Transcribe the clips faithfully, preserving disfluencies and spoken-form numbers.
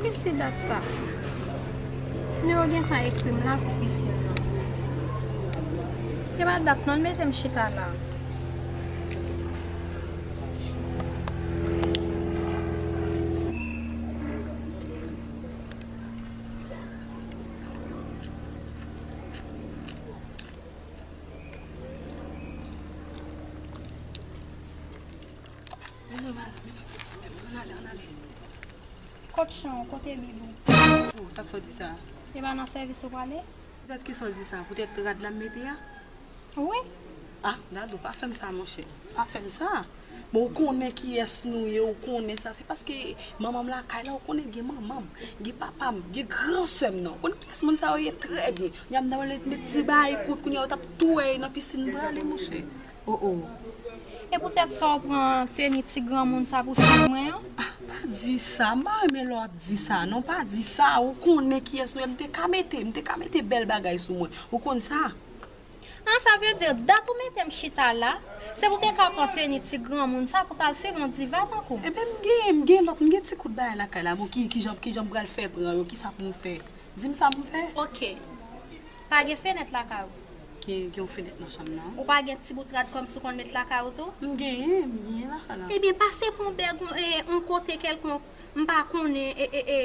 Depi si dat sa? Nimewo gentan ekri m la pou pisin nan. E pa dat non l mete m chita la. Ann ale, ann ale. Kot chan w, kote bib ou? Oh, sa k fè w di sa? E pa nan sèvis ou prale? Poutèt kisa w di sa? Poutèt rad la m mete a? Wi. Ah, Dadou, pa fè m sa, monchè. Pa fè m sa. Bon, ou konnen kiyès nou ye, ou konnen sa. Se paske manman m lakay la, ou konnen gen manman m, gen papa m, gen gran sè m nan. Ou konnen kiyès moun sa yo ye trè byen. Y ap nan met ti bagay kout, kounye a yo t ap tou wè nan pisin prale, monchè. Oh, oh. E poutèt sa w pran teni ti granmoun sa pou swiv mwen an? Ah, pa di sa. M pa renmen lè w ap di sa, non. Pa di sa. Ou konnen kiyès nou ye. M te ka mete, m te ka mete bèl bagay sou mwen. Ou konn sa? Ah, sa vle di, dat ou mete m chita la, se pou w te ka pran teni ti granmoun sa pou w t al swiv yon diva tankou m. Ebyen, m gen, m gen lòt, m gen ti kout bagay lakay la. Bon, ki, ki jan, ki jan m pral fè pran yo? Kisa pou m fè? Di m sa pou m fè. Ok. Pa gen fenèt lakay ou? Gen, gen yon fenèt nan chanm nan. Ou pa gen ti bout rad kòmsi w konn met lakay ou tou? M genyen, m genyen lakay la. Ebyen, pase pran bèg yon, e, yon kote kèlkonk, m pa konnen, e, e, e,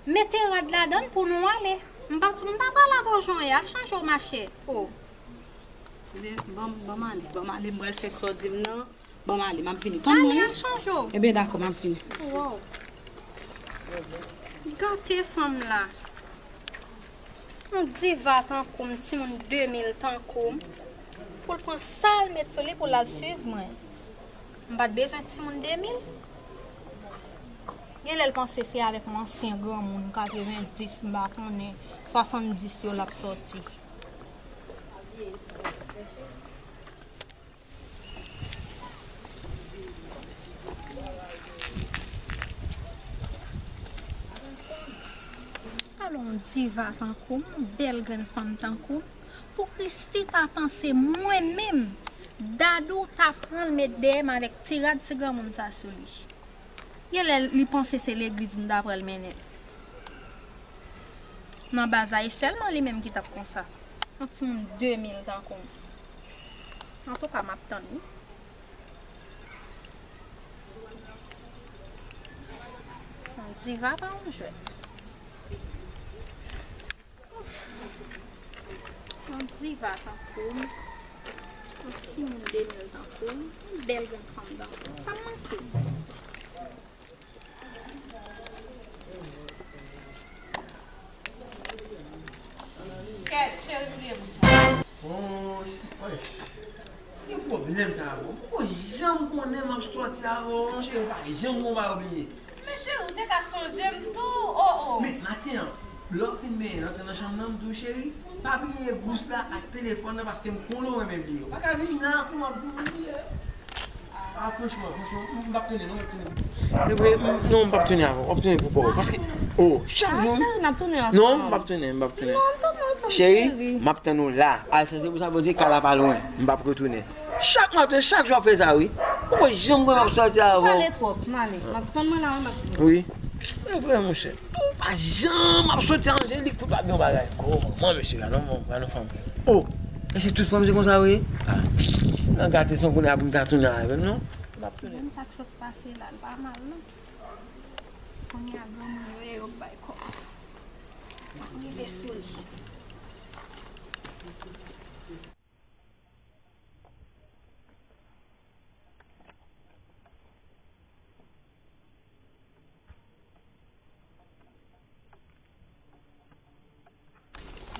mete rad ladan l pou nou ale. M pa, m pa pral avè w jan w ye, al chanje w, machè. Oh. Ebyen, ban m, ban m ale, ban m ale, m pral fè sa w di m nan. Ban m ale, m ap vini. Tann mwen, wi. Ale, al chanje w. Ebyen, dakò, m ap vini. Wow. Gate san m la. Yon diva tankou m, timoun de mil tankou m, pou l pran sa l met sou li pou l al swiv mwen. M pa t bezwen timoun de mil. Gen lè l panse se avèk yon ansyen granmoun, katrevenndis, m pa konnen, swasanndis yo l ap sòti. Alò, yon diva tankou m, yon bèl grenn fanm tankou m, pou Christy ta panse mwen menm, Dadou ta pran l met dèyè m avèk ti rad ti granmoun sa sou li. Genlè li panse se legliz m ta pral mennen l. Nan baz a, e sèlman li menm ki t ap konsa. Yon timoun de mil tankou m. Antouka, m ap tann wi. Yon diva pa yon jwèt. Ouf. Yon diva tankou m. Yon timoun de mil tankou m. Yon bèl grenn fanm tankou m. Sa m manke? Kèt, cheri, m bliye bous mwen. Bon, wèch. Ki pwoblèm sa a, bon? Poko janm konnen m ap sòti avè w, monchè, ou pa janm wè w pa bliye. Men cheri, ou te ka sonje m tou, oh, oh. Men maten an, lè w fin benyen, antre nan chanm nan, m di w, cheri, pa bliye bous la ak telefòn nan, paske m konnen w renmen bliye. Ou pa ka vin la pou m ap di w bliye. Ah, franchman, franchman, m p ap tounen, non, m p ap tounen. Se vre, m, non, m p ap tounen avè w. W ap tounen pou kò w. Paske, oh, chak jou. Ah, cheri, n ap tounen ansanm. Non, m p ap tounen, m p ap tounen. Non, tounen ansanm, cheri. Cheri, m ap tann ou la. Al chanje bous la, Bondye, kay la pa lwen. M p ap retounen. Chak maten, chak jou w ap fè sa, wi. Ou pa janm kwè m ap sòti avè w. Pale twòp, m ale. M ap tann mwen la, wi, m ap tounen. Wi. Men vre, monchè. Ou pa janm ap soti Angelik pou pa gen yon bagay. Gwo manman, mesye, gade yon, gade yon fanm. Oh! E se tout fanm se konsa, wi? Ah. Nan gate son kounye a pou m ta tounen avè l, non? M ap tounen. Menm sa k sot pase la, l pa mal, non. Kounye a, granmoun yo ye, yo k bay kòb. M ap rive sou li.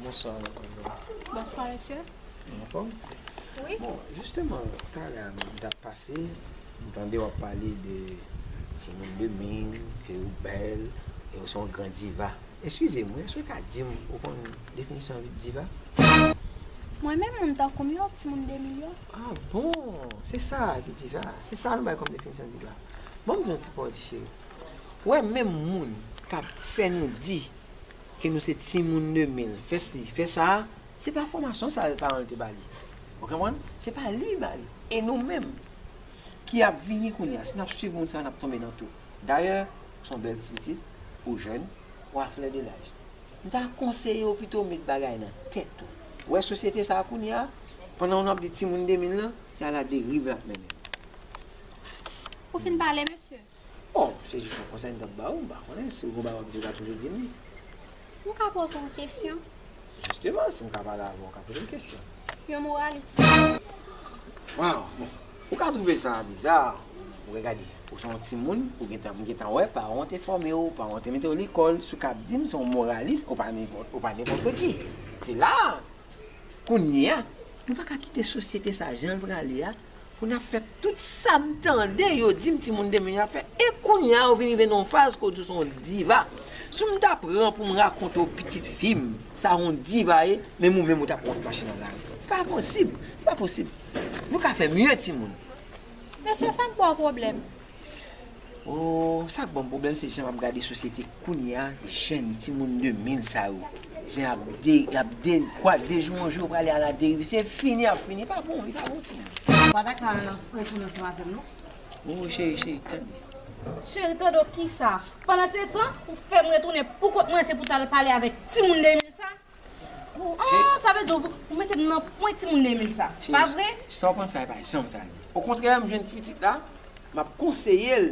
Bonswa, madam. Bonswa, mesye. Ou anfòm? Wi. Bon, jisteman, talè a, m t ap pase, m tande w ap pale de timoun de mil, ke ou bèl, e ou se yon gran diva. Eskize m, wi, èske w ka di m ou konn definisyon diva? Mwen menm, moun tankou m yo, timoun de mil yo. Ah bon, se sa ki diva. Se sa nou bay kòm definisyon diva. Ban m di yon ti pawòl, ti cheri. Ou wè, menm moun k ap fè nou di ke nou se timoun de mil, fè si, fè sa, se pa fòmasyon sa paran l te ba li. Ou konprann? Se pa li ba li. E nou menm, ki ap vini kounye a, si n ap swiv moun sa yo, n ap tonbe nan tou. Dayè, se yon bèl ti pitit, Ou jèn, ou a flè de laj. M ta konseye w pito met bagay nan tèt ou. Ou wè sosyete sa a kounye a, pandan w ap di timoun de mil lan, se aladeriv l ap mennen l. Ou fin pale, mesye? Bon, se jis yon konsèy m t ap ba ou, m pa konnen si w gon bagay w ap di w ka toujou di m li. M ka poze w yon kesyon? Jisteman, si m ka pale avè w, w ka poze m kesyon. Yon moralis. Waw, bon. Ou ka twouve sa biza. Ou gade, ou se yon timoun, ou gentan, m gentan wè, paran w te fòme w, paran w te mete w lekòl, si w ka ap di m se yon moralis, ou pa nenpòt, ou pa nenpòt ki. Se la, kounye a, nou pa ka kite sosyete sa jan l prale a, pou n ap fè tout sa m tande yo di m timoun de mil yo ap fè. E kounye a, ou vin rive nan yon faz kote ou se yon diva. Si m ta pran pou m rakonte w pitit fi m, sa yon diva ye, menm ou menm ou t ap wont mache nan lari. Pa posib, pa posib. Nou ka fè mye timoun. Mesye, sa k ba w pwoblèm? Oh, sa k ban m pwoblèm, se jan m ap gade sosyete kounye a, jèn timoun de mil sa yo. Jan y ap de, y ap de, kwa, de jou an jou, yo prale aladeriv. Se fini, y ap fini. Pa bon, li pa bon, timoun. Ou pa ta ka nan rekonans avè m, non? Oh, cheri, cheri, tande. Cheri, tande w kisa? Pandan se tan, ou fè m retounen pou kont mwen, se pou t al pale avèk timoun de mil sa? Ou, ah, sa vle di ou, ou mete m nan pwen timoun de mil sa. Pa vre? Sa w panse a, e pa janm sa l ye. Okontrè, m jwenn ti pitit la, m ap konseye l.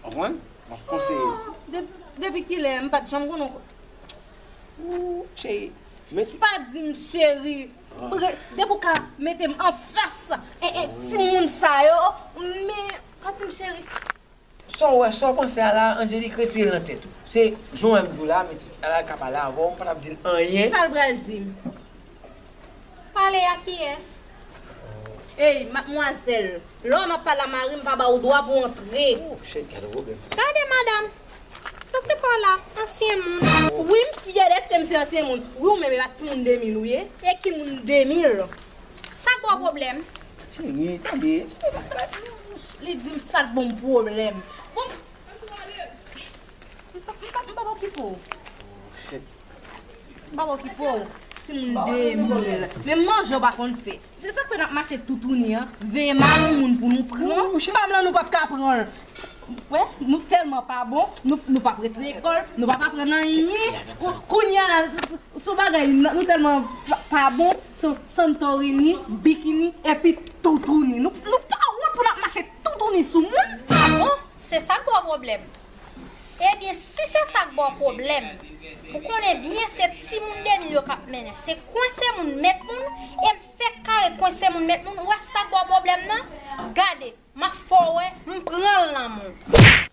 Konprann? M ap konseye l. Ah, de-, depi kilè, m pa t janm konnen w. Ou, cheri, men si. Pa di m cheri. Ah. Depi w ka mete m anfas, e, e, timoun sa yo, men pa di m cheri. Sa w wè, sa w panse a la, Angelique, retire l nan tèt ou. Se jan w wè m di w la, men ti pitit la, la ka pale avè w, m pa t ap di l anyen. Sa l pral di m? Pale a kiyès? Ey, madmwazèl, lè w m ap pale a mari m, pa ba w dwa pou w antre. Oh, shit, gade pwoblèm. Gade, madanm, soti pa w la, ansyen moun. Wi, m fyè dèske m se ansyen moun. Wi, ou menm, e pa timoun de mil ou ye? E ki moun de mil? Sa k ba w pwoblèm? Cheri, tande. Li di m sa k ban m pwoblèm. Bon, m pa, m pa, m pa okipe w. M pa okipe w. Timoun de mil. Menm manje w pa konn fè. Se sa k fè n ap mache toutouni an. Veye mari moun pou nou pran. Pam lan nou p ap ka pran l. Wè, nou tèlman pa bon, nou, nou p ap ret lekòl, nou p ap aprann anyen. Kou-, kounye a la, sou, sou, sou bagay, nou, nou tèlman pa, pa bon, sou Santorini, bikini, epi toutouni. Nou, nou pa wont pou n ap mache toutouni sou moun? Ah bon? Se sa k ba w pwoblèm? Ebyen, si se sa k ba w pwoblèm, ou konnen byen se timoun de mil yo k ap mennen. Se kwense moun met moun, e m fèk kare kwense moun met moun, ou wè sa k ba w pwoblèm nan? Gade, m ap fè w wè, m pran l nan men w.